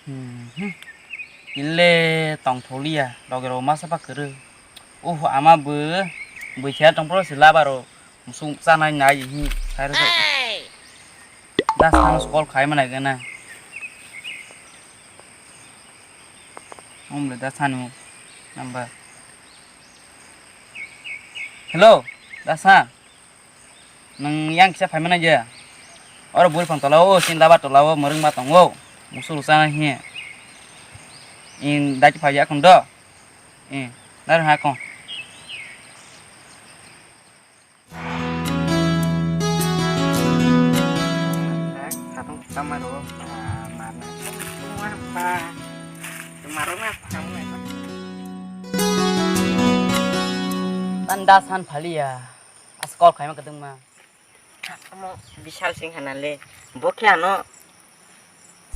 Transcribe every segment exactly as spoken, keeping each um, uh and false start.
Hmm, hmm. Ile tongtholiya, loge rok masa ba kwrwi. Uh, ama bw, bw khe tongphuru se labaro, musuk chanai nai hi, sai rw. Da sano call khai manai gana. Om le da sano number. Hello, da sa. Nwng yang kisa phaimana je. Oro bui phang tola o, sin daba tola o, mwrwng ma tongo. Musu rusa na hi. In daki phai ya kondo. In, dar ha kon. Satung kita maru, ah, marna. Marna. Maru na, kamu na. Tanda san phalia. As call khaima kadung ma. Amo Bishal Singh hanale. Bo khe ano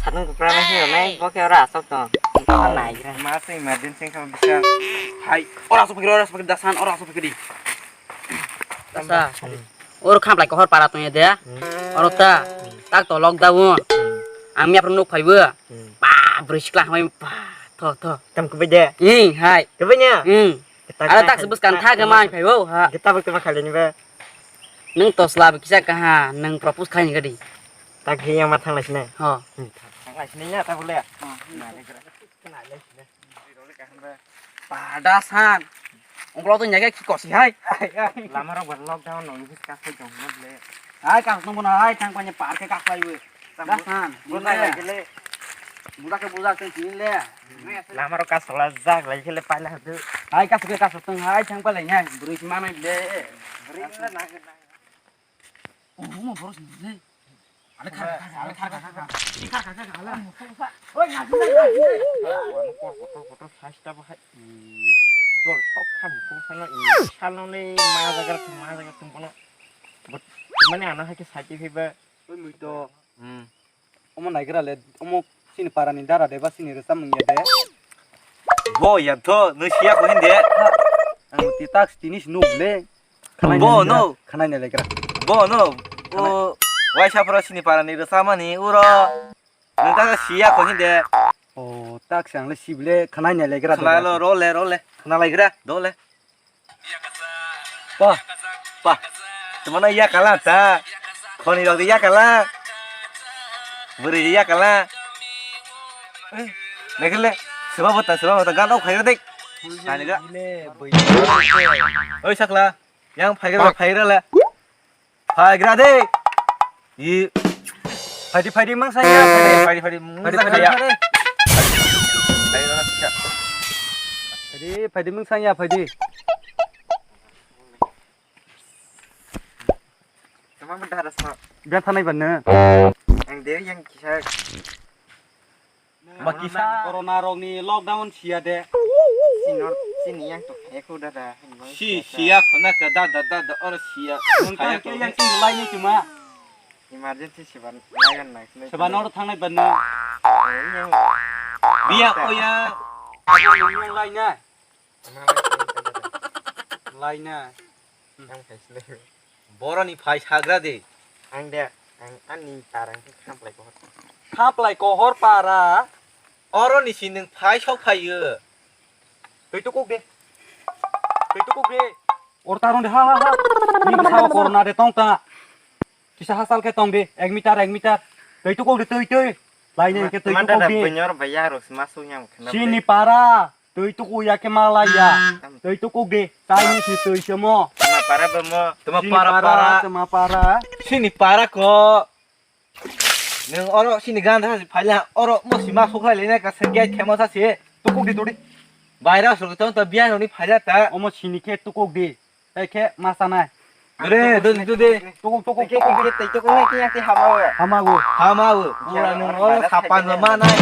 sadung kupra na hiyo nai, bo khe ora asok to. Ko nai gra. Ma se emergency kha Bishal. Hai, ora asok phikri, ora asok phikri, dasan, ora asok phikri. Dasa. Oro khamplai kohor para tong ya de. Oro ta. Tak to lockdown. Ami apro nuk phaibo. Ba, bwrwi sikla hamai ba. Tho, tho. Tam kubai de. Ing, hai. Kubai nya. Ing. Kita ada tak sebut kan tha gamai phaibo ha. Kita bak tebak khalini ba. Nung tosla bw kisa kaha, nung propose khaini gadi. Tak hi yang ma thanglai sinai. Ho. Thanglai sinai ya ta bole. Pada san. Ongklo to nyaga ki kosi hai. Lama rok bar lockdown no, ibis ka sai jong na bole. Hai ka sung bona hai thang panya park ka klai we. Dasan, bunda lai kele. Bunda ke buja teng sini le. Lama rok kasok la jak lai kele paila hadu. Hai kasok ke kasok teng hai thang palai nya. Bwrwi si manai le. Bwrwi la na na. Oh, mo boros ni le. Ale khar khar ale khar khar khar. Khar khar khar ale. Oi, na na. Kotor kotor sasta bahai. Jor sok kham kung sana i. Salone ma jaga ma jaga tum kono. But mane ano hai ke sai ke ba. Oi mui to. Hmm. Omo naigra le, omo sini para ni dara de ba sini resa mung ya de. Bo ya tho, nung siya ko hindi. Ang ti tak sini sinu le. Bo no. Khanai ne legra. Bo no. O waisa pro sini para ni resa mani uro. Nung ta siya ko hindi. O tak sang le sib le khanai ne legra. Khanai lo ro le ro le. Khana legra do le. Pa, pa, tumana ya kala ta. Khoni rok ya kala. Bwrwi ya kala. Nekle, seba bota, seba bota, gan ok khayo dek. Ani ga. Oi sakla, yang phaigra, phaigra le. Phaigra de. I. Phaidi, phaidi, mang saya, phaidi, phaidi, mang saya. Phaidi, phaidi, mang saya, phaidi. Tama benda rasa. Biar tanai benda. Ang dia yang kisah. Ba kisa corona rok ni lockdown siya de. Sini, sini yang to kaya ko dada. Si, siya ko na ka dada, dada, or siya. Nung ta ke yang sini lai ni cuma. Emergency seban layan nai. Seban or thangnai ban ni. Biya ko ya. Nung lai na. Laina. Ang khaisle. Boroni phai sagra de. Ang de, ang ani tarang khe khamplai kohor. Khamplai kohor para. Oroni si nwng phai sok phaiyo. Twi tukuk de. Twi tukuk de. Or tarong de ha ha ha. Ni sao corona de tong ta. Kisa hasal khe tong de, ek meter, ek meter. Twi tukuk de, twi, twi. Laina khe twi tukuk de. Bunyor bayarok sma sung yang khna. Sini para. Twi tuku ya khe malaya. Twi tuku de. Chinese ni twi se mo. Tuma para ba mo. Tuma para para. Tuma para. Sini para ko. Nung oro sini gan da phaila oro mo sima sokhlai lena ka se gate khemo sa se. Tuku de todi. Virus rok tong ta biya noni phaila ta. Omo sini khe tuku de. Tei khe ma sanai. Re, do, do, de. Tokok, tokok, tokok. Tei tokok nai khe yang tei hamawo. Hamawo. Hamawo. Pura nung oro sapan ma nai.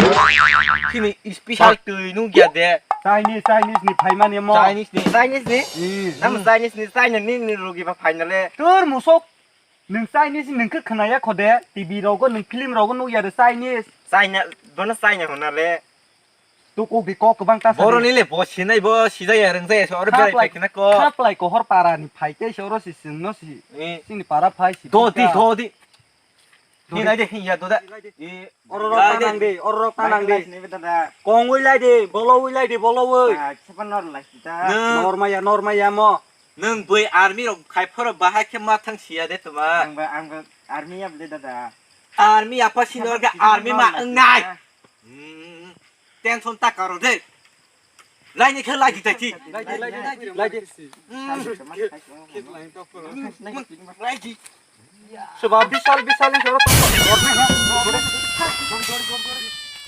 Sini special twi nung ya de. Chinese, Chinese ni phaimani mo. Chinese ni. Chinese ni? Hmm. Nam Chinese ni, China ni, ni rugi ba phainale. Tur musok. Nung Chinese nung khe khwnaya khode. T V rogo, nung film rogo nung ya de Chinese. China, bono China honale. Tukuk di kok kwbang ta sadi. Boroni le bo sinai bo sijaya rwngjaya se oro berai phaikhe na ko. Khaplai kohor para ni phaikhe se oro si singno si. Eh. Sini para phai si. Do di, do di. Hinai de, hinya do da. I, oro rok ta nang de, oro rok ta nang de. Kongwi lai de, bolowwi lai de, bolowwi. Ah, sepan nor lai sita. Nor maya, nor maya mo. Nwng bui army rok khai phoro bahai khe ma thang siya de tuma. Ang ba, ang ba army ya bole dada. Army apa senior ga army ma wngnai. Hmm. Tension ta karo de. Laini khe laji taji. Laji, laji, laji, laji. Hmm. Laji. Soba bisal, bisal ni jora.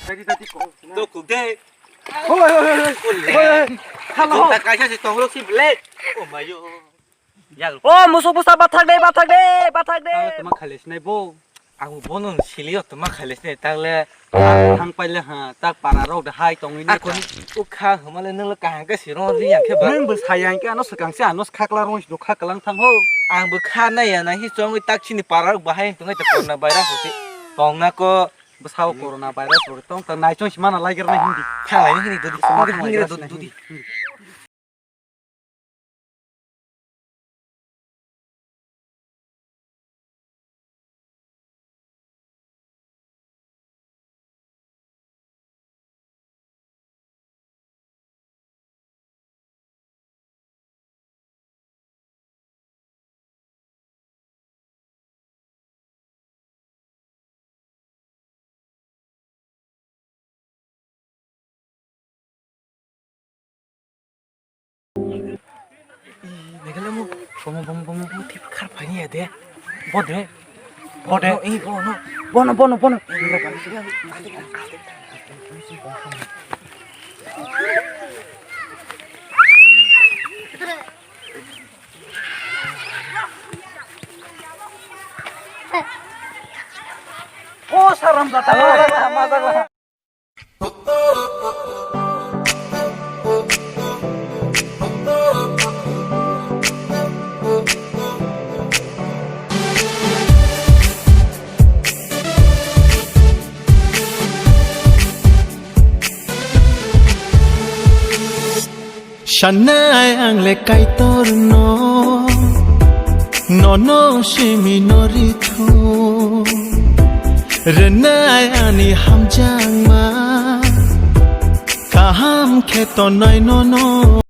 Laji taji ko. To kuk de. Hoi, hoi, hoi, hoi. Hoi, hoi. Hello. Ta kaisa se tongrok si ble. Oh my God. O musuk busa bathak de, bathak de, bathak de. Tamo tama khale sinai bo. Ang bono sili o tama khale sinai tagle. Thang paile ha, tak para rok de hai tongwi ni. Ako ni ukha humale nang le kahang ka siro ri yang khe ba. Nang bo sayang ke ano sakang se ano khakla rong do khaklang thang ho. Ang bo kha na ya na hi chongwi tak chini para rok bahai tongwi ta corona virus ho se. Tong na ko. Bwsao corona virus rok tong ta nai chong si mana lai ger nai hindi. Thalai ni hindi dodi. Hindi dodi. Bono, bono, bono, bono. O saram jata, ma jagla. Sanai ang le Kaitor no, nono simi no rithu. Renai ani hamjangma, kaham khe tonai nono.